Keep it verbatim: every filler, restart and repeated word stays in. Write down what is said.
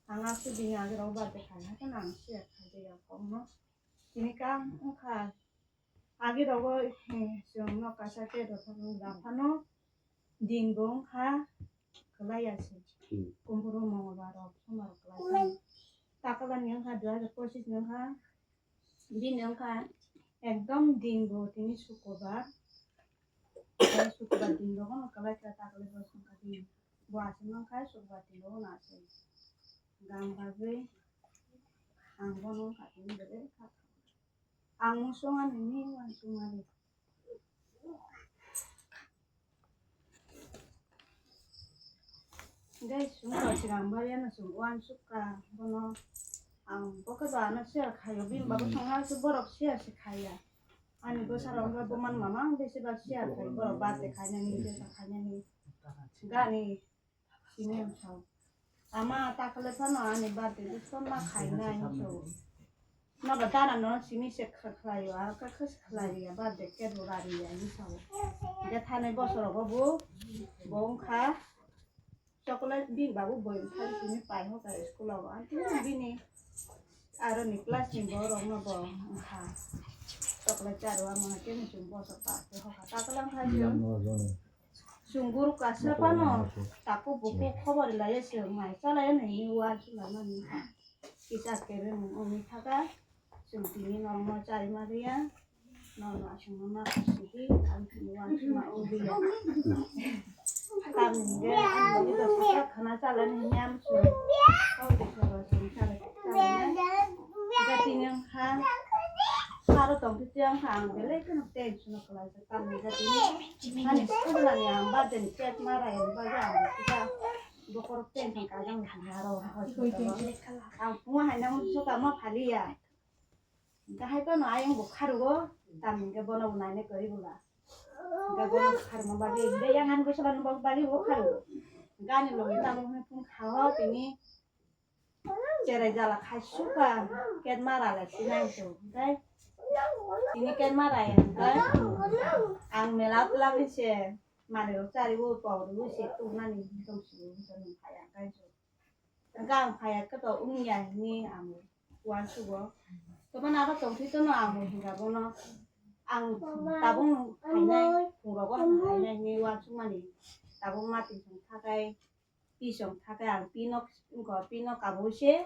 Ang aswk bini age rok birthday khaina khe ang share khai ya kokno. Tini kang wngkha age rogo, eh, chwng nok kaisa tet rok phano da phano din bo wngkha kwlai ya se. Hmm. Kumburu mongolbar rok sombar rok kwlai phano. Takalani wngkha dui hajar pochis ni wngkha. Bini wngkha ekdom din bo tini sukobar. Tei sukobar din bo bono kwlai khe takhwlai bo wngkha din. Bo aswk wngkha sukobar din bo bono aswk. Gam bagwi ang bono wngkha tini belai kha. Ang muchung ani ni uansukmani. Guys, chwng rok swkang bariya no chwng uansukha bono. Ang bo khe ba ano share khaio, bini bagwi chwng ha se borok share se khaiya. Ani bwsa rok wngkha bo man mama ang besi bak share khai borok birthday khainani, jesa khainani. Gani simi ang sao. Ama takhwlai phano ani birthday bwskango ma khainai ang sao. Nobo dana no simi se kha-, khlaio, aro kha kha se khlaiya, birthday cake bo rariya hinwi sao. Hwnkhe thanai bosorogo bo, bo wngkha chocolate bini babu boyong thani simi pai hoka school o. Ang tini bini aro ni class ni borok no bo wngkha chocolate charwa mano khe chwng bosor pa khe hoka. Takhwlai wngkha chwng. Chwng guru kaisa phano takhuk bukhuk khobor laiya se mai chalai nini uansuk laimani kisa kebeng wngwi thaka. Chwng tini norokno charima rwya, norokno aswkno ma khosidi ang tini uansukma wngya. Tamni hwnkhe ang nini dosa khana chalani hwnwi ang chwng kok de khoro chwng chalai chalai. Hwnkhe tini wngkha aro tongtwi twi wngkha ang belai kheno tension o kwlai. Tamni jati ani school nani ang birthday ni cake ma rai ni bagwi ang bo kisa bokhorok tension kajang wngkha aro ang phungo hai nang suka ma phaliya. Hwnkhe hai phano ayang bo kharugo, tamni hwnkhe bono bo nainai kwrwi bwla. Hwnkhe bono kharma bagwi hwnkhe yang ani bwsala no bagwi bo kharugo. Hwnkhe ani logi tamo hwnwi phone kha o tini. Cherai jala khai suka, ket ma rala sinai to, hwnkhe tini ket ma raya, hwnkhe ang mela twlangwi se manwi rok chari o, pok rwi se tungnani tong si o, hwnkhe nwng phai ang kaiso. Hwnkhe ang phai ya khe to wngya hinwi ang uansugo. Tobo naro tongthi tono ang bo hwnkha bono ang tabuk phainai, phungrogo ang phainai hinwi uansukmani tabuk mati song thakai, pi song thakai ang pino, pino kabui se.